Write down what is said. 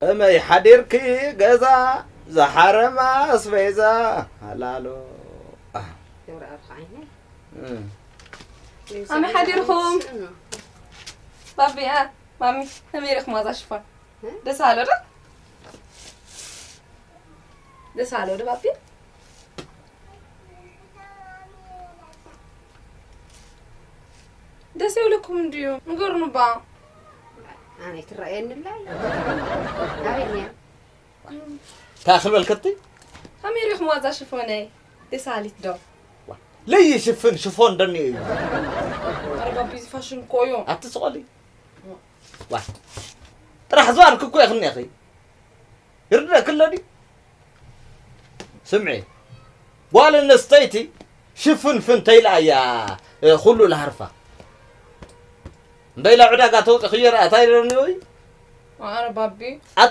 ከመይ ሓዲርኪ ገዛ ዝሓረማ ኣስቤዛ ሃላሎ። ገብረኣብ ኸዓይነ። እም። ከመይ ሓዲርኩም? ባቢያ፣ ማሚ፣ ከመይ ኢኹም? ዋዛ ሽፎን ደስ ኣሎ ዶ? ደስ ኣሎ ዶ ባቢ? ደስ ይብለኩም እንድዩ? ንገሩኒ እባ። ኣነ ትረኣየኒ ኣላ። ኣበይ እያ? እንታይ ክልበልክቲ? ከመይ ኢኹም? ዋዛ ሽፎነይ ደስ ኣሊት ዶ? ለይሽፍን ሽፎን ደኒ እዩ። ኣረ ባቢ፣ እዚ ፋሽን እኮ እዩ። ኣትስቆሊ። ዋ። ጥራሕ ዝባርክ እኮ ኢኽኒ ኢኺ። ይርደክሎ ድዩ? ስምዒ፣ ጓል ኣንስተይቲ ሽፍንፍን ተይላ እያ፣ እ፣ ኩሉ ልሃርፋ። እምበይላ ዕዳጋ ተውፅእ ክየርኣ እንታይ ደኒ ወይ? ኣረ ባቢ። ኣቲ